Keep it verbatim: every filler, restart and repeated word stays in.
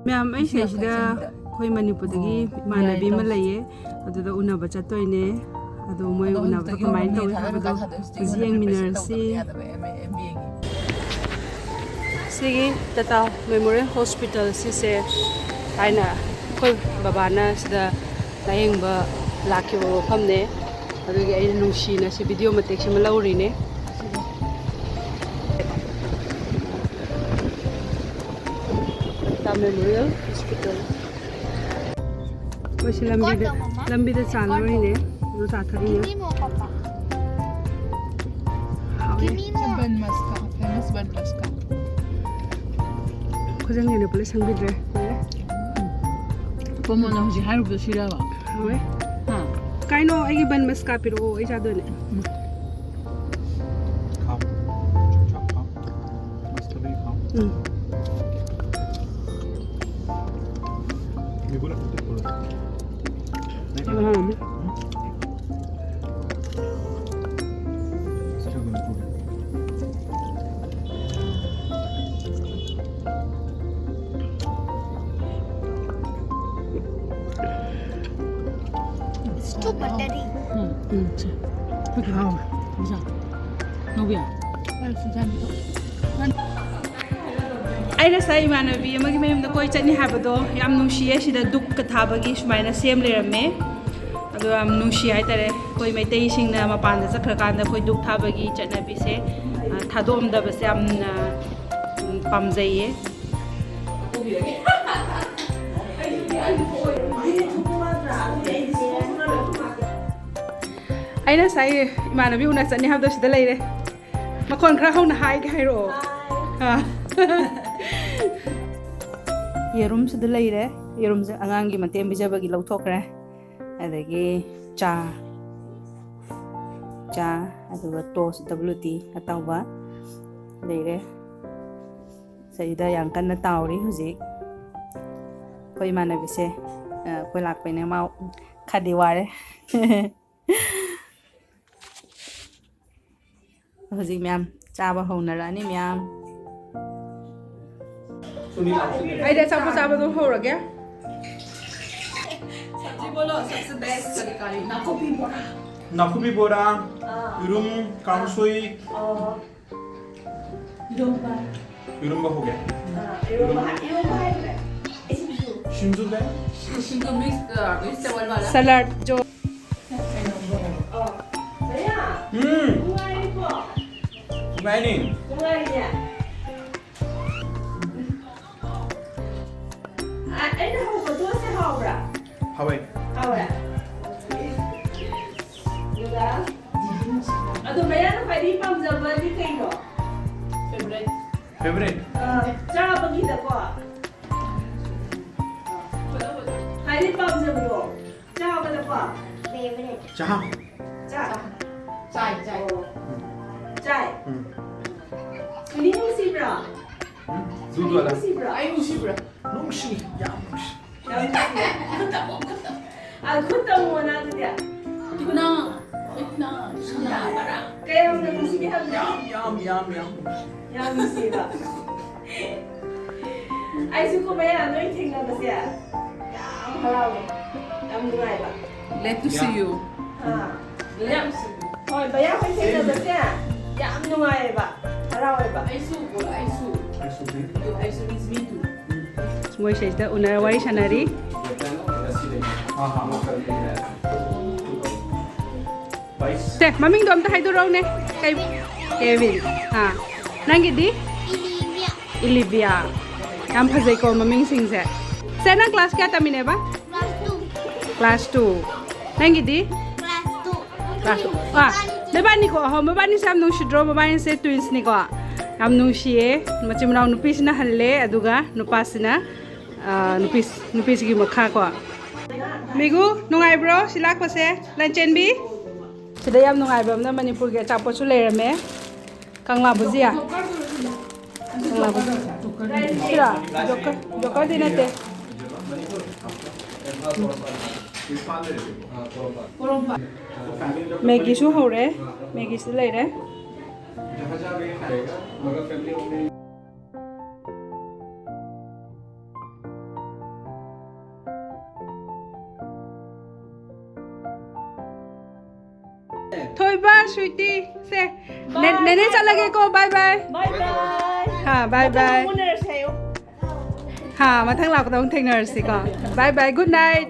ꯃꯌꯥꯝ, ꯑꯩ ꯁꯤꯗꯩꯁꯤꯗ ꯑꯩꯈꯣꯏ ꯃꯅꯤꯄꯨꯔꯗꯒꯤ ꯏꯃꯥꯟꯅꯕꯤ ꯑꯃ ꯂꯩꯌꯦ, ꯑꯗꯨꯗ ꯎꯅꯕ ꯆꯠꯇꯣꯏꯅꯦ꯫ ꯑꯗꯣ ꯃꯣꯏ ꯎꯅꯕꯗꯣ ꯀꯃꯥꯏꯅ ꯇꯧꯋꯤ ꯍꯥꯏꯕꯗꯣ ꯍꯧꯖꯤꯛ ꯌꯦꯡꯃꯤꯟꯅꯔꯁꯤ꯫ ꯁꯤꯒꯤ ꯇꯥꯇꯥ ꯃꯦꯃꯣꯔꯤꯌꯦꯜ ꯍꯣꯁꯄꯤꯇꯥꯜ ꯁꯤꯁꯦ ꯊꯥꯏꯅ ꯑꯩꯈꯣꯏ ꯕꯕꯥꯅ ꯁꯤꯗ ꯂꯥꯌꯦꯡꯕ ꯂꯥꯛꯈꯤꯕ ꯃꯐꯝꯅꯦ꯫ ꯑꯗꯨꯒꯤ ꯑꯩꯅ ꯅꯨꯡꯁꯤꯅ ꯁꯤ ꯚꯤꯗꯤꯑꯣ ꯃꯇꯦꯛꯁꯤꯃ ꯂꯧꯔꯤꯅꯦ꯫ Tata memorial hospital. ꯑꯩꯈꯣꯏꯁꯦ ꯂꯝꯕꯤꯗ, ꯂꯝꯕꯤꯗ ꯆꯥ ꯂꯧꯔꯤꯅꯦ꯫ ꯑꯗꯨ ꯆꯥ ꯊꯛꯏꯅꯦ꯫ Give me more, Papa. ꯍꯥꯎꯋꯦ꯫ Give me more. ꯕꯟ ꯃꯁꯀꯥ, famous ꯕꯟ ꯃꯁꯀꯥ꯫ ꯈꯨꯖꯪꯒꯤꯅ ꯄꯨꯂꯞ ꯁꯪꯕꯤꯗ꯭ꯔꯦ꯫ ꯂꯣꯏꯔꯦ꯫ ꯄꯣꯃꯣꯅ ꯍꯧꯖꯤꯛ ꯍꯥꯏꯔꯨꯕꯗꯣ ꯁꯤꯔꯕ? ꯍꯥꯎꯋꯦ꯫ ꯍꯥ? ꯀꯥꯏꯅꯣ, ꯑꯩꯒꯤ ꯕꯟ ꯃꯁꯀꯥ ꯄꯤꯔꯛꯑꯣ, ꯑꯩ ꯆꯥꯗꯣꯏꯅꯦ꯫ ꯎꯝ꯫ ꯈꯥꯎ꯫ ꯆꯥꯛ ꯈꯥꯎ꯫ ꯃꯁꯇꯔꯗꯤ ꯈꯥꯎ꯫ ꯎꯝ꯫ ꯃꯤꯒꯨꯂ ꯈꯛꯇ ꯄꯨꯔꯛꯑꯣ꯫ ꯌꯥꯝ ꯍꯥꯎꯔꯝꯃꯦ꯫ It's too buttery. ꯎꯝ, ꯎꯝ, ꯁꯦ꯫ ꯍꯥꯎ꯫ ꯅꯥꯎꯕꯤ꯫ ꯑꯩ ꯉꯁꯥꯏ ꯏꯃꯥꯟꯅꯕꯤ ꯑꯃꯒꯤ ꯃꯌꯨꯝꯗ ꯀꯣꯏ ꯆꯠꯅꯤ ꯍꯥꯏꯕꯗꯣ ꯌꯥꯝ ꯅꯨꯡꯁꯤꯌꯦ꯫ ꯁꯤꯗ ꯗꯨꯛꯀ ꯊꯥꯕꯒꯤ ꯁꯨꯃꯥꯏꯅ ꯁꯦꯝ ꯂꯩꯔꯝꯃꯦ꯫ ꯑꯗꯣ ꯌꯥꯝ ꯅꯨꯡꯁꯤ ꯍꯥꯏꯇꯥꯔꯦ꯫ ꯑꯩꯈꯣꯏ ꯃꯩꯇꯩꯁꯤꯡꯅ ꯃꯄꯥꯟꯗ ꯆꯠꯈ꯭ꯔꯀꯥꯟꯗ ꯑꯩꯈꯣꯏ ꯗꯨꯛ ꯊꯥꯕꯒꯤ ꯆꯠꯅꯕꯤꯁꯦ, ꯑ, ꯊꯥꯗꯣꯛꯑꯝꯗꯕꯁꯦ ꯌꯥꯝꯅ, ꯎꯝ, ꯄꯥꯝꯖꯩꯌꯦ꯫ ꯑꯩꯅ ꯉꯁꯥꯏ ꯏꯃꯥꯟꯅꯕꯤ ꯎꯅ ꯆꯠꯅꯤ ꯍꯥꯏꯕꯗꯣ ꯁꯤꯗ ꯂꯩꯔꯦ꯫ ꯃꯈꯣꯟ ꯈꯔ ꯍꯧꯅ ꯍꯥꯏꯒꯦ ꯍꯥꯏꯔꯛꯑꯣ꯫ ꯑꯥ꯫ ꯌꯦꯔꯨꯝꯁꯤꯗ ꯂꯩꯔꯦ꯫ ꯌꯦꯔꯨꯝꯁꯦ ꯑꯉꯥꯡꯒꯤ ꯃꯇꯦꯡ ꯄꯤꯖꯕꯒꯤ ꯂꯧꯊꯣꯛꯈ꯭ꯔꯦ꯫ ꯑꯗꯒꯤ ꯆꯥ, ꯆꯥ, ꯑꯗꯨꯒ ꯇꯣꯁ ꯗꯕ꯭ꯂꯤꯎ ꯇꯤ ꯑꯇꯥꯎꯕ ꯂꯩꯔꯦ꯫ ꯁꯤꯗ ꯌꯥꯝ ꯀꯟꯅ ꯇꯥꯎꯔꯤ ꯍꯧꯖꯤꯛ꯫ ꯑꯩꯈꯣꯏ ꯏꯃꯥꯟꯅꯕꯤꯁꯦ, ꯑ, ꯑꯩꯈꯣꯏ ꯂꯥꯛꯄꯩꯅꯦ꯫ ꯃꯥ ꯈꯔꯗꯤ ꯋꯥꯔꯦ꯫ ꯍꯧꯖꯤꯛ ꯃꯌꯥꯝ ꯆꯥꯕ ꯍꯧꯅꯔꯛꯑꯅꯤ ꯃꯌꯥꯝ꯫ ꯑꯩꯗꯤ ꯑꯆꯥꯄꯣꯠ ꯆꯥꯕꯗꯣ ꯍꯧꯔꯒꯦ꯫ ꯁꯕꯖꯤ ꯕꯣꯂꯣ, ꯁꯕꯖꯤ ꯕꯦꯁ꯫ ꯀꯔꯤ ꯀꯔꯤ? ꯅꯥꯀꯨꯞꯄꯤ ꯕꯣꯔꯥ꯫ ꯅꯥꯀꯨꯞꯄꯤ ꯕꯣꯔꯥ, ꯑꯥ꯫ ꯌꯦꯔꯨꯝ ꯀꯥꯡꯁꯣꯏ꯫ ꯑꯣ꯫ ꯏꯔꯣꯝꯕ꯫ ꯏꯔꯣꯝꯕ ꯍꯧꯒꯦ꯫ ꯑꯥ, ꯏꯔꯣꯝꯕ ꯍꯥꯏ-, ꯏꯔꯣꯝꯕ ꯍꯥꯏꯈ꯭ꯔꯦ꯫ ꯁꯤꯡꯖꯨ꯫ ꯁꯤꯡꯖꯨ ꯀꯩ? ꯁꯤꯡꯖꯨ ꯃꯤꯛꯁ, ꯑ, ꯚꯦꯖꯤꯇꯦꯕꯜ ꯋꯥꯂꯥ꯫ ꯁꯂꯥꯗ ꯖꯣ-, ꯑꯣ꯫ ꯕꯌꯥ, ꯎꯝ꯫ ꯅꯨꯡꯉꯥꯏꯔꯤꯕꯣ? ꯅꯨꯡꯉꯥꯏꯅꯤ꯫ ꯅꯨꯡꯉꯥꯏꯔꯤꯌꯦ? ꯑ, ꯑꯩꯅ ꯍꯧꯕ ꯇꯣꯁꯁꯦ ꯍꯥꯎꯕ꯭ꯔꯥ? ꯍꯥꯎꯋꯦ꯫ ꯍꯥꯎꯋꯦ꯫ ꯑꯗꯨꯒ, ꯑꯗꯣ ꯃꯌꯥꯝꯅ ꯈ꯭ꯋꯥꯏꯗꯒꯤ ꯄꯥꯝꯖꯕꯗꯤ ꯀꯩꯅꯣ? ꯐꯦꯚꯔꯦꯠ꯫ ꯐꯦꯚꯔꯦꯠ? ꯑ, ꯆꯥꯕꯒꯤꯗꯀꯣ꯫ ꯈ꯭ꯋꯥꯏꯗꯒꯤ ꯄꯥꯝꯖꯕꯗꯣ꯫ ꯆꯥꯕꯗꯀꯣ꯫ ꯐꯦꯚꯔꯦꯠ꯫ ꯆꯥ꯫ ꯆꯥ꯫ ꯆꯥꯏ, ꯆꯥꯏ꯫ ꯑꯣ꯫ ꯆꯥꯏ꯫ ꯎꯝ꯫ ꯁꯨꯅꯤ ꯅꯨꯡꯁꯤꯕ꯭ꯔꯥ? ꯎꯝ? ꯁꯨꯅꯤ ꯅꯨꯡꯁꯤꯕ꯭ꯔꯥ? ꯑꯩ ꯅꯨꯡꯁꯤꯕ꯭ꯔꯥ? ꯅꯨꯡꯁꯤ, ꯌꯥꯝ ꯅꯨꯡꯁꯤ꯫ ꯌꯥꯝ ꯅꯨꯡꯁꯤ꯫ ꯈꯨꯠ ꯇꯝꯃꯣ, ꯈꯨꯠ ꯇꯝꯃꯣ꯫ ꯑ, ꯈꯨꯠ ꯇꯝꯃꯣꯅ ꯑꯗꯨꯗꯤ꯫ ꯏꯅꯥ, ꯏꯅꯥ, ꯁꯅꯥ ꯃꯔꯥ꯫ ꯀꯌꯥꯝꯅ ꯅꯨꯡꯁꯤꯒꯦ ꯍꯥꯏꯕꯅꯣ? ꯌꯥꯝ, ꯌꯥꯝ, ꯌꯥꯝ, ꯌꯥꯝ ꯅꯨꯡꯁꯤ꯫ ꯌꯥꯝ ꯅꯨꯡꯁꯤꯕ꯫ ꯑꯩꯁꯨ ꯀꯨꯝꯍꯩ ꯅꯣꯏ ꯊꯦꯡꯅꯕꯁꯦ ꯌꯥꯝ ꯍꯔꯥꯎꯋꯦ, ꯌꯥꯝ ꯅꯨꯡꯉꯥꯏꯕ꯫ Glad to see you. ꯑꯥ, ꯌꯥꯝ, ꯍꯣꯏ, ꯃꯌꯥꯝ ꯍꯣꯏ ꯊꯦꯡꯅꯕꯁꯦ ꯌꯥꯝ ꯅꯨꯡꯉꯥꯏꯌꯦꯕ, ꯍꯔꯥꯎꯋꯦꯕ꯫ ꯑꯩꯁꯨ, ꯑꯩꯁꯨ꯫ ꯑꯩꯁꯨ is me too. ꯃꯣꯏ ꯁꯤꯗꯩꯁꯤꯗ ꯎꯅꯔ ꯋꯥꯔꯤ ꯁꯥꯟꯅꯔꯤ꯫ ꯁꯦ, ꯃꯃꯤꯡꯗꯣ ꯑꯝꯇ ꯍꯥꯏꯗꯣꯔꯛꯎꯅꯦ꯫ ꯀꯩ? ꯀꯦꯕꯤꯟ꯫ ꯑꯥ꯫ ꯅꯪꯒꯤꯗꯤ? ꯏꯂꯤꯕꯤꯌꯥ꯫ ꯏꯂꯤꯕꯤꯌꯥ꯫ ꯌꯥꯝ ꯐꯖꯩꯀꯣ ꯃꯃꯤꯡꯁꯤꯡꯁꯦ꯫ ꯁꯦ, ꯅꯪ ꯀ꯭ꯂꯥꯁ ꯀꯌꯥ ꯇꯝꯃꯤꯅꯦꯕ? Class two. Class two. ꯅꯪꯒꯤꯗꯤ? Class two. Class two. ꯑꯥ, ꯅꯕꯥꯅꯤꯀꯣ, ꯑꯍꯣ, ꯃꯕꯥꯅꯤꯁꯦ ꯌꯥꯝ ꯅꯨꯡꯁꯤꯗ꯭ꯔꯣ? ꯃꯕꯥꯅꯤꯁꯦ ꯇ꯭ꯋꯤꯟꯁꯅꯤꯀꯣ꯫ ꯌꯥꯝ ꯅꯨꯡꯁꯤꯌꯦ꯫ ꯃꯆꯤꯟ ꯃꯅꯥꯎ ꯅꯨꯄꯤꯁꯤꯅ ꯍꯜꯂꯦ, ꯑꯗꯨꯒ ꯅꯨꯄꯥꯁꯤꯅ, ꯑꯥ, ꯅꯨꯄꯤ, ꯅꯨꯄꯤꯁꯤꯒꯤ ꯃꯈꯥ ꯀꯣ꯫ ꯃꯤꯒꯨ, ꯅꯨꯡꯉꯥꯏꯕ꯭ꯔꯣ ꯁꯤ ꯂꯥꯛꯄꯁꯦ? ꯂꯟꯆꯦꯟꯕꯤ? ꯁꯤꯗ ꯌꯥꯝ ꯅꯨꯡꯉꯥꯏꯕ ꯑꯃꯅ ꯃꯅꯤꯄꯨꯔꯒꯤ ꯑꯆꯥꯄꯣꯠꯁꯨ ꯂꯩꯔꯝꯃꯦ꯫ ꯀꯪꯂꯥ ꯕꯨꯖꯤꯌꯥ꯫ ꯀꯪꯂꯥ ꯕꯨꯖꯤꯌꯥ꯫ ꯁꯤꯔꯣ? ꯖꯣꯀꯔ, ꯖꯣꯀꯔꯗꯤ ꯅꯠꯇꯦ꯫ ꯃꯦꯒꯤꯁꯨ ꯍꯧꯔꯦ꯫ ꯃꯦꯒꯤꯁꯨ ꯂꯩꯔꯦ꯫ ꯊꯣꯏꯕ, ꯁ꯭ꯋꯤꯇꯤ, ꯁꯦ꯫ ꯅꯦ-, ꯅꯦꯅꯦ ꯆꯠꯂꯒꯦꯀꯣ, bye bye꯫ Bye bye. ꯍꯥ, bye bye꯫ ꯎꯅꯔꯁꯦ ꯍꯥꯏꯌꯣ꯫ ꯍꯥ, ꯃꯊꯪ ꯂꯥꯛꯄꯗ ꯑꯃꯨꯛ ꯊꯦꯡꯅꯔꯁꯤꯀꯣ꯫ Bye bye, good night꯫